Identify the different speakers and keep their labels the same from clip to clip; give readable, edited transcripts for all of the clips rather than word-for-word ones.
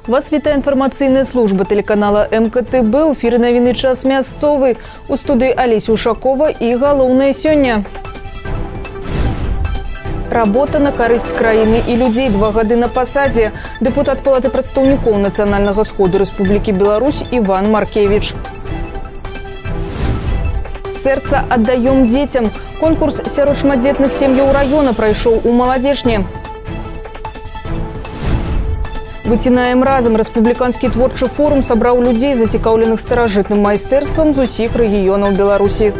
Speaker 1: Вас вітае інфармацыйная служба тэлеканала МКТБ. У эфіры навіны «Час мясцовы». У студыі Алеся Ушакова і галоўнае сёння. Работа на карысць краіны і людзей. 2 гады на пасадзе. Дэпутат Палаты прадстаўнікоў Нацыянальнага сходу Рэспублікі Беларусь Іван Маркевич. Сэрца аддаём дзецям. Конкурс сярод шматдзетных сем'яў раёна прайшоў у Маладзечне. Выцінаем разам. Рэспубліканскі творчы форум сабраў людзей, зацікаўленых старажытным майстэрствам, з усіх рэгіёнаў Беларусі.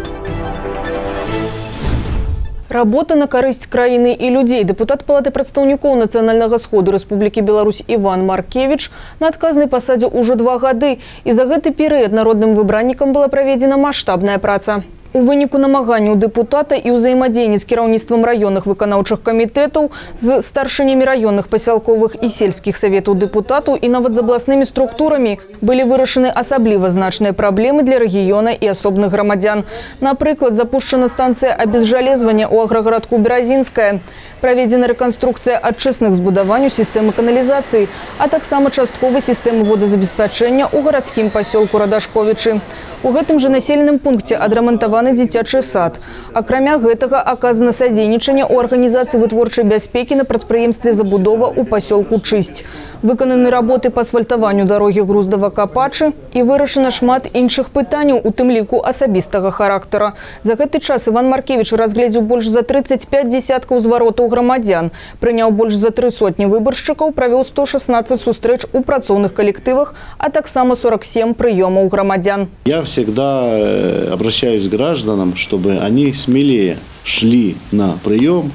Speaker 1: Работа на карысць краіны і людзей. Дэпутат Палаты прадстаўнікоў Нацыянальнага сходу Рэспублікі Беларусь Іван Маркевич на адказнай пасадзе ўжо 2 гады. І за гэты перыяд народным выбраннікам была праведзена маштабная праца. У выніку намаганняў дэпутата і ўзаемадзеянні з кіраўніцтвам раённых выканаўчых камітэтаў, з старшынямі раённых, пасялковых і сельскіх саветаў дэпутатаў і нават з абласнымі структурамі былі вырашаны асабліва значныя праблемы для рэгіёна і асобных грамадзян. Напрыклад, запушчана станцыя абезжалезвання ў аграгарадку Беразінская. Праведзена рэканструкцыя ачысных збудаванняў сістэмы каналізацыі, а таксама частковай сістэмы водазабеспячэння ў гарадскім пасёлку Радашковічы. У гэтым жа населеным пункце адрамантаваны дзіцячы сад. Акрамя гэтага, аказана садзейнічанне ў арганізацыі вытворчай бяспекі на прадпрыемстве «Забудова» ў пасёлку Чысць. Выкананы работы па асфальтаванню дарогі Груздава-Капачы, і вырашана шмат іншых пытанняў, у тым ліку асабістага характара. За гэты час Іван Маркевич разгледзеў больш за 35 дзесяткаў зваротаў грамадзян, прыняў больш за 300 выбаршчыкаў, правёў 116 сустрэч у працоўных калектывах, а таксама 47 прыёмаў грамадзян.
Speaker 2: Я всегда обращаюсь к гражданам, чтобы они смелее шли на прием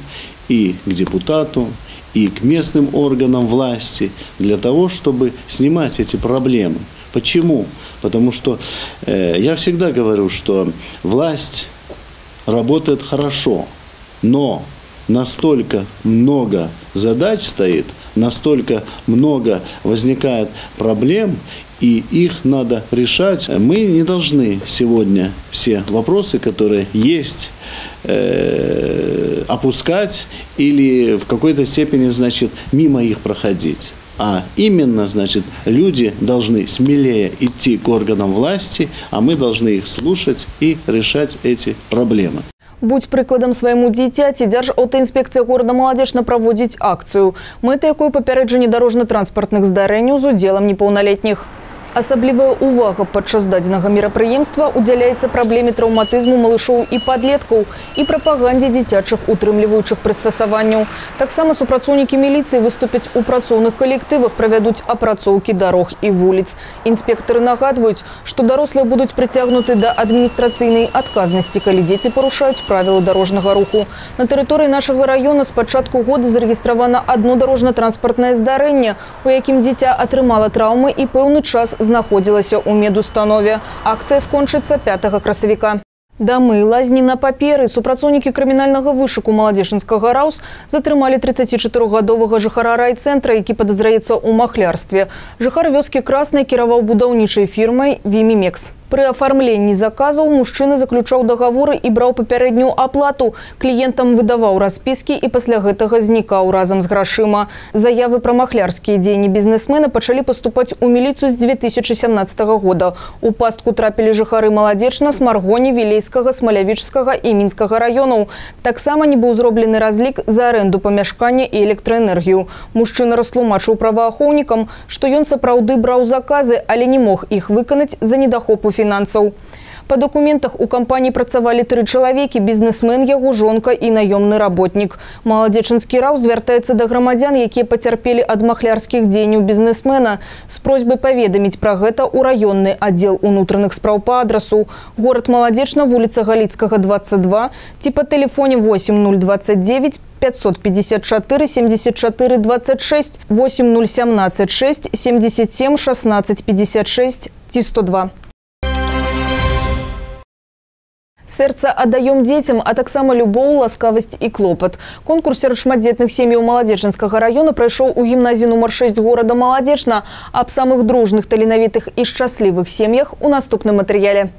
Speaker 2: и к депутату, и к местным органам власти для того, чтобы снимать эти проблемы. Почему? Потому что я всегда говорю, что власть работает хорошо, но настолько много задач стоит, настолько много возникает проблем, и их надо решать. Мы не должны сегодня все вопросы, которые есть, опускать или в какой-то степени, значит, мимо их проходить. А именно, значит, люди должны смелее идти к органам власти, а мы должны их слушать и решать эти проблемы.
Speaker 1: Будь прыкладам свайму дзіцяці. Дзяржаўтаінспекцыя горада Маладзечна праводзіць акцыю, мэта якой папярэджанне дарожна-транспартных здарэнняў з удзелам непаўналетніх. Асаблівая ўвага падчас дадзенага мерапрыемства удзяляецца праблеме траўматызму малышоў і падлеткаў і прапагандзе дзіцячых утрымліваючых прыстасаванняў. Таксама супрацоўнікі міліцыі выступяць у працоўных калектывах, правядуць апрацоўкі дарог і вуліц. Інспектары нагадваюць, што дарослыя будуць прыцягнуты да адміністрацыйнай адказнасці, калі дзеці парушаюць правілы дарожнага руху. На тэрыторыі нашага раёна з пачатку года зарэгістравана адно дарожна-транспартнае здарэнне, у якім дзіця атрымала траўмы і пэўны час знаходзілася ў медустанове. Акцыя скончыцца 5 красавіка. Дамы, лазні на паперы. Супрацоўнікі крымінальнага вышуку Маладзечанскага РАУС затрымалі 34-гадовага жыхара райцэнтра, які падазраецца ў махлярстве. Жыхар вёскі Краснай кіраваў будаўнічай фірмай «Вімімекс». Пры афармленні заказаў мужчына заключаў дагаворы і браў папярэднюю аплату. Кліентам выдаваў распіскі і пасля гэтага знікаў разам з грашыма. Заявы пра махлярскія дзеянні бізнесмена пачалі паступаць у міліцыю з 2017 года. У пастку трапілі жыхары Маладзечна, Смаргоні, Вілейскага, Смалявічскага і Мінскага раёнаў. Таксама не быў зроблены разлік за арэнду памяшкання і электраэнергію. Мужчына растлумачыў праваахоўнікам, што ён сапраўды браў заказы, але не мог іх выканаць з-за недахопу фінансаў. Па дакументах у кампаніі працавалі тры чалавекі: бізнесмен, яго жонка і наёмны работнік. Маладзечанскі РАУС звяртаецца да грамадзян, якія пацярпелі ад махлярскіх дзеянняў бізнесмена, з просьбай паведаміць пра гэта ў раённы аддзел унутраных спраў па адрасу: горад Маладзечна, вуліца Галіцкага, 22, ці па тэлефоне 8029 554 74 26, 8017 6 77 16 56 ці 102. Сэрца аддаём дзецям, а таксама любоў, ласкавасць і клопат. Конкурс сярод шматдзетных сем'яў Маладзечанскага раёна прайшоў у гімназіі нумар 6 горада Маладзечна. Аб самых дружных, таленавітых і шчаслівых сем'ях у наступным матэрыяле.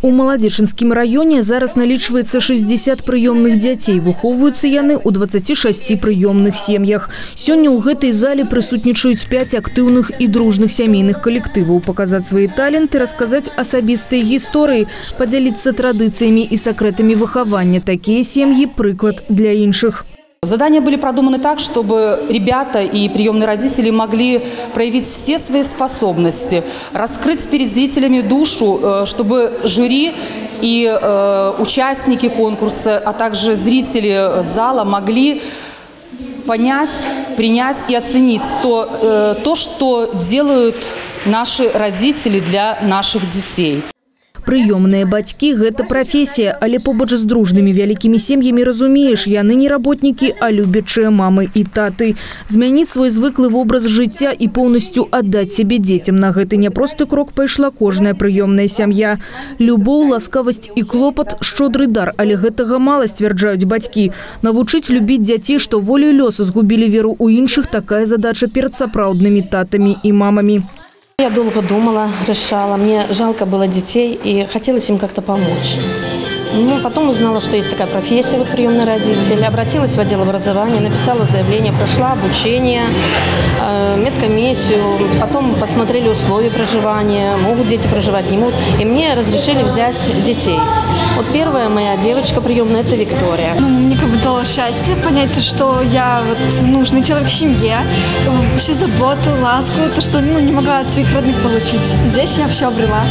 Speaker 1: У Маладзечанскім раёне зараз налічваецца 60 прыёмных дзяцей. Выхоўваюцца яны ў 26 прыёмных сем'ях. Сёння ў гэтай зале прысутнічаюць 5 актыўных і дружных сямейных калектываў. Паказаць свае таленты, расказаць асабістыя гісторыі, падзяліцца традыцыямі і сакрэтамі выхавання. Такія сем'і – прыклад для іншых.
Speaker 3: Задания были продуманы так, чтобы ребята и приемные родители могли проявить все свои способности, раскрыть перед зрителями душу, чтобы жюри и участники конкурса, а также зрители зала могли понять, принять и оценить то, что делают наши родители для наших детей.
Speaker 1: Прыёмныя бацькі – гэта прафесія, але побач з дружнымі вялікімі сем'ямі разумееш, яны не работнікі, а любячыя мамы і таты. Змяніць свой звыклы вобраз жыцця і поўнасцю аддаць сябе дзецям на гэты няпросты крок пайшла кожная прыёмная сям'я. Любоў, ласкавасць і клопат – шчодры дар, але гэтага мала, сцвярджаюць бацькі. Навучыць любіць дзяцей, што волею лёсу згубілі веру ў іншых – такая задача перад сапраўднымі татамі і мамамі.
Speaker 4: Я долго думала, решала. Мне жалко было детей и хотелось им как-то помочь. Ну, потом узнала, что есть такая профессия, вот приемный родитель. Обратилась в отдел образования, написала заявление, прошла обучение, медкомиссию. Потом посмотрели условия проживания, могут дети проживать, не могут. И мне разрешили взять детей. Вот первая моя девочка приемная – это Виктория.
Speaker 5: Ну, мне как бы дало счастье понять, что я вот нужный человек в семье, всю заботу, ласку, то, что не могла от своих родных получить. Здесь я все обрела.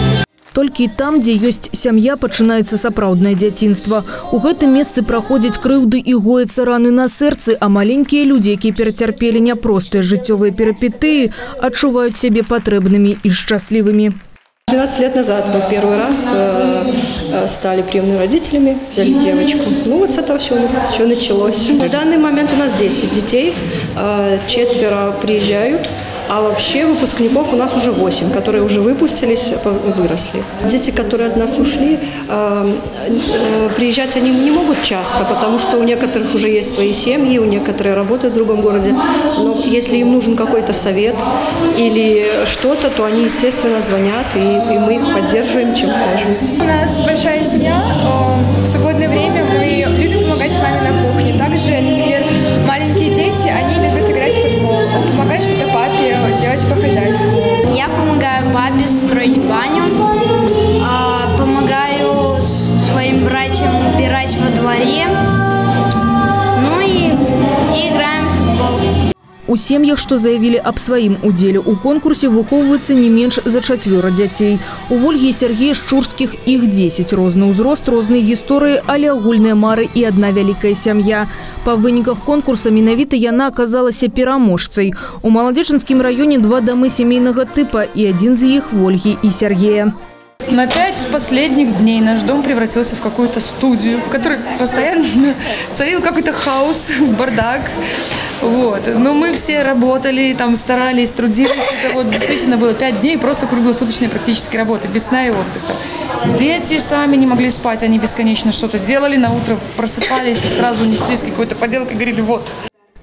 Speaker 1: Толькі там, дзе ёсць сям'я, пачынаецца сапраўднае дзяцінства. У гэтым месцы праходзяць крыўды і гояцца раны на сэрцы, а маленькія людзі, якія перацярпелі няпростыя жыццёвыя перыпетыі, адчуваюць сябе патрэбнымі і шчаслівымі.
Speaker 6: 12 лет назад мы первый раз стали приемными родителями, взяли девочку. Ну вот с этого все началось. На данный момент у нас 10 детей, 4 приезжают. А вообще выпускников у нас уже 8, которые уже выпустились, выросли. Дети, которые от нас ушли, приезжать они не могут часто, потому что у некоторых уже есть свои семьи, у некоторых работают в другом городе. Но если им нужен какой-то совет или что-то, то они, естественно, звонят, и мы их поддерживаем, чем можем.
Speaker 5: У нас большая семья, в свободное время мы любим помогать маме на кухне. Также, например, маленькие дети, они любят играть в футбол, помогать что-то папе делать по хозяйству.
Speaker 7: Я помогаю папе строить баню, помогаю своим братьям убирать во дворе, ну и играем в футбол.
Speaker 1: У сем'ях, што заявілі аб сваім удзеле ў конкурсе, выхоўваюцца не менш за 4 дзяцей. У Вольгі і Сергея Шчурскіх іх 10. Розны ўзрост, розныя гісторыі, але агульныя мары і адна вялікая сям'я. Па выніках конкурса менавіта яна аказалася пераможцай. У Маладзечанскім раёне 2 дамы сямейнага тыпа, і адзін з іх Вольгі і Сергея.
Speaker 8: На 5 последних дней наш дом превратился в какую-то студию, в которой постоянно царил какой-то хаос, бардак. Вот. Но мы все работали, там старались, трудились. Это вот действительно было 5 дней просто круглосуточной практически работы, без сна и отдыха. Дети сами не могли спать, они бесконечно что-то делали, на утро просыпались и сразу неслись с какой-то поделкой, говорили: вот.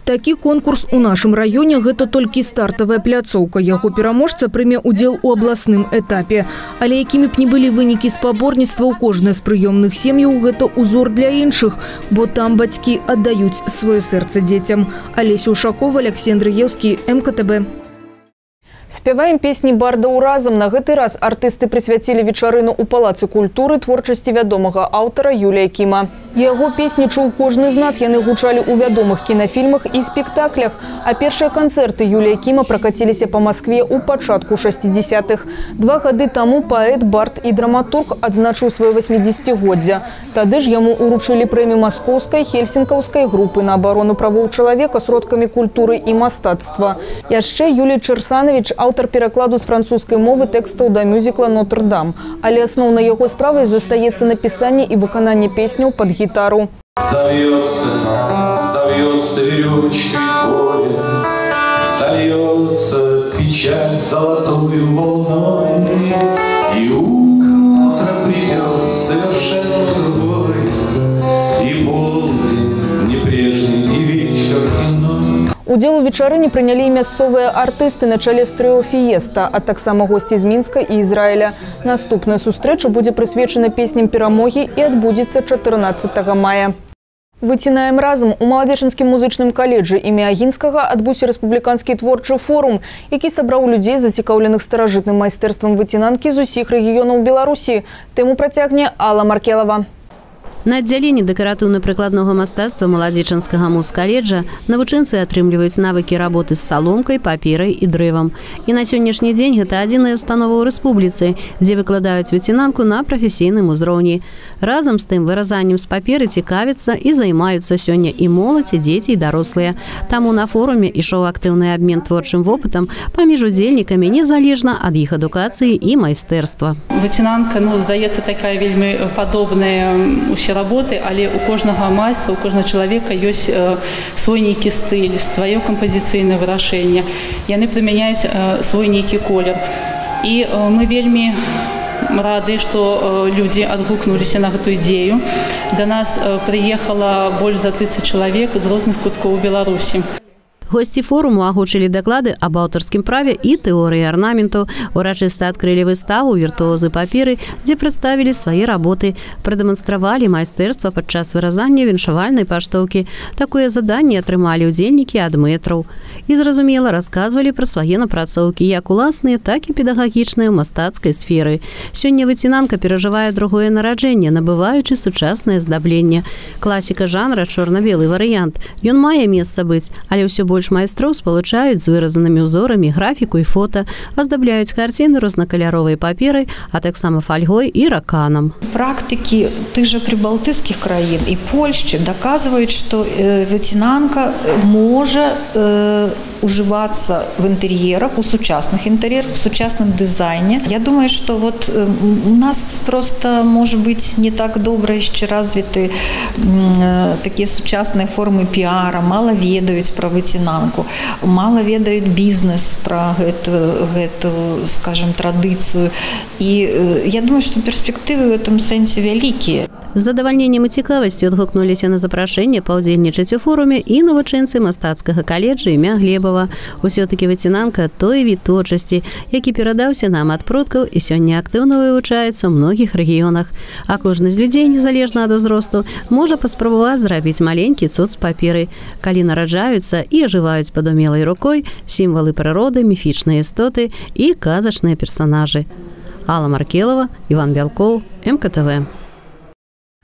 Speaker 1: Такі конкурс у нашым раёне гэта толькі стартавая пляцоўка. Яго пераможца прыме ўдзел у абласным этапе. Але якімі б ні былі вынікі спаборніцтва, у кожнай з прыёмных сем'яў гэта ўзор для іншых, бо там бацькі аддаюць сваё сэрца дзецям. Алеся Ушакова, Александр Еўскі, МКТБ. Спяваем песні бардаў разам. На гэты раз артысты прысвяцілі вечарыну ў Палацы культуры творчасці вядомага аўтара Юлія Кіма. Яго песні чуў кожны з нас, яны гучалі ў вядомых кінафільмах і спектаклях. А першыя канцэрты Юлія Кіма пракаціліся па Маскве ў пачатку 60-х. 2 гады таму паэт, бард і драматург адзначыў сваё 80-годдзе. Тады ж яму ўручылі прэмію маскоўскай хельсінкаўскай групы на абарону правоў чалавека сродкамі культуры і мастацтва. Яшчэ Юлій Чэрсанавіч аўтар перакладу з французскай мовы тэкстаў да мюзікла «Нотр-Дам». Але асноўнай яго справай застаецца напісанне і выкананне песняў пад гітару.
Speaker 9: Зальется, зальется веревочкой горе, зальется печаль золотую волной, и утро придет совершенно другой, и полдень не прежний, и вечер иной.
Speaker 1: Удзел у вечарыне прынялі і мясцовыя артысты на чале з трыо «Фіеста», а таксама госці з Мінска і Ізраіля. Наступная сустрэча будзе прысвечана песням перамогі і адбудзецца 14 мая. Выцінаем разам. У Маладзечанскім музычным каледжы імя Агінскага адбыўся рэспубліканскі творчы форум, які сабраў людзей, зацікаўленых старажытным майстэрствам выцінанкі з усіх рэгіёнаў Беларусі. Тэму працягне Алла Маркелова.
Speaker 10: На аддзяленні дэкаратыўна-прыкладнога мастацтва Маладзечанскага музкаледжа навучэнцы атрымліваюць навыкі работы з саломкай, паперай і дрэвам. І на сённяшні дзень гэта адзіная установа ў рэспубліцы, дзе выкладаюць выцінанку на прафесійным узроўні. Разам з тым выразаннем з паперы цікавяцца і займаюцца сёння і моладзь, і дзеці, і дарослыя. Таму на форуме ішоў актыўны абмен творчым вопытам паміж удзельнікамі незалежна ад іх адукацыі і майстэрства.
Speaker 11: Выцінанка, здаецца, такая вельмі падобная усе работы, але у кожнага майстра, у кожнага чалавека ёсць свой нейкі стыль, сваё кампазіцыйнае вырашэнне. Яны прымяняюць свой нейкі колер. І мы вельмі рады, што людзі адгукнуліся на гэту ідзею. Да нас прыехала больш за 30 чалавек з розных куткоў Беларусі.
Speaker 10: Госці форуму агучылі даклады аб аўтарскім праве і тэорыі арнаменту. Урачыста адкрылі выставу «Віртуозы паперы», дзе прадставілі свае работы, прадэманстравалі майстэрства падчас выразання віншавальнай паштоўкі. Такое заданне атрымалі ўдзельнікі ад мэтраў. І, зразумела, расказвалі пра свае напрацоўкі, як уласныя, так і педагагічныя ў мастацкай сферы. Сёння выцінанка перажывае другое нараджэнне, набываючы сучаснае аздабленне. Класіка жанра чорна-белы варыянт. Ён мае месца быць, але ўсё больш майстроў спалучаюць з выразанымі ўзорамі графіку і фота, аздабляюць карціны рознакаляровай паперай, а таксама фольгой і раканам.
Speaker 12: Практыкі тых жа прыбалтыйскіх краін і Польшчы даказваюць, што выцінанка можа уживаться в интерьерах, у сучасных интерьерах, в сучасном дизайне. Я думаю, что вот у нас просто, может быть, не так добра еще развиты такие сучасные формы пиара, мало ведают про выцінанку, мало ведают бизнес про эту, скажем, традицию. И я думаю, что перспективы в этом сенсе великие.
Speaker 10: З задавальненнем і цікавасцю адгукнуліся на запрашэнне паўдзельнічаць у форуме і навучэнцы мастацкага каледжа імя Глебава. Усё-такі выцінанка той від творчасці, які перадаўся нам ад продкаў і сёння актыўна вывучаецца ў многіх рэгіёнах. А кожны з людзей, незалежна ад узросту, можа паспрабаваць зрабіць маленькі цуд з паперы. Калі нараджаюцца і ажываюць пад умелай рукой сімвалы прыроды, міфічныя істоты і казачныя персанажы. Алла Маркелова, Іван Бялкоў, МКТВ.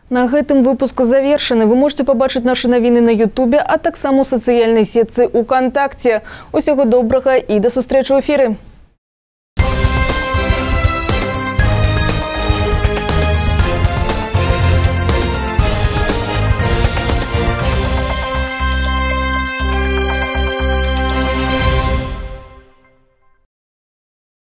Speaker 1: На гэтым выпуск завершаны. Вы можете пабачыць нашы навіны на Ютубе, а таксама ў сацыяльнай сетцы УКантакце. Усяго добрага і да сустрэчы ў эфіры.